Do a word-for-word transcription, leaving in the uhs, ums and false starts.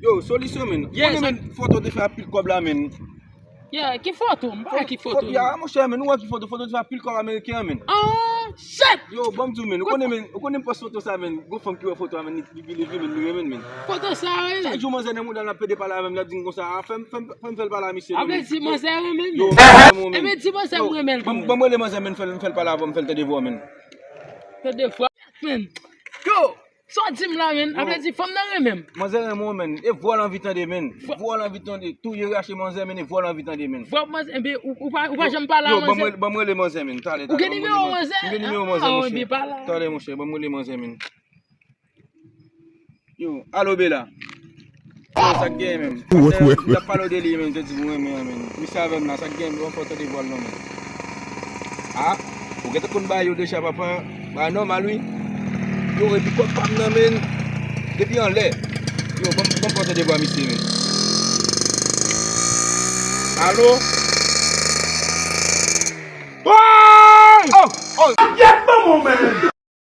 Yo, solisyon, men. Ou konnen, men, foto te fè anpil kòb la, men. Yeah, ki foto? M pa wè ki foto. Ya, monchè, men, ou wè ki foto? Foto te fè anpil kòb ameriken an, men. Ah, shit! Yo, ban m di w, men. Ou konnen, men, ou konnen m pòs foto sa, men. Gon fanm ki wè foto a, men, li, li, li, li, men, li renmen, men. Foto sa, wi. Chak jou manzè nan mouda l ap pede pale avè m, l ap di m konsa, ah, fè m, fè m, fè m fè l pale a misye. A vle di manzè renmen l. Yo, renmen w, men. Ebyen, di manzè m renmen l. Ban m, ban m rele manzè, men, fè l, fè l pale avè m, fè l tande vwa w, men. Tande vwa, men. Yo! Sa w di m la, men? A vle di fanm nan renmen m. Manzè renmen w, men. E vwa l anvi tande, men. Vwa l anvi tande. Touye rache manzè, men, e vwa l anvi tande, men. Vwa manzè, enben, ou, ou pa, ou pa janm pale a manzè. Yo, ban m rele manzè, men. Talè, talè. Ou gen nimewo manzè? M gen nimewo manzè, monchè. Talè, monchè, ban m rele manzè, men. Yo, alo, Bela. Yo, sa k genyen, men? Pastè, m t ap pale w de li, men, m te di m renmen an, men. Misye avè m la, sa k genyen, men, w ap fè w tande vwa l non, men. Ah, ou gentan konn bagay yo deja, papa. Bagay nòmal, wi. Yo, epi kòb pa m nan, men. Depi anlè. Yo, ban m, ban m fè w tande vwa misye, men. Alo? Woy! Oh! Oh! Yèt, ban m, men!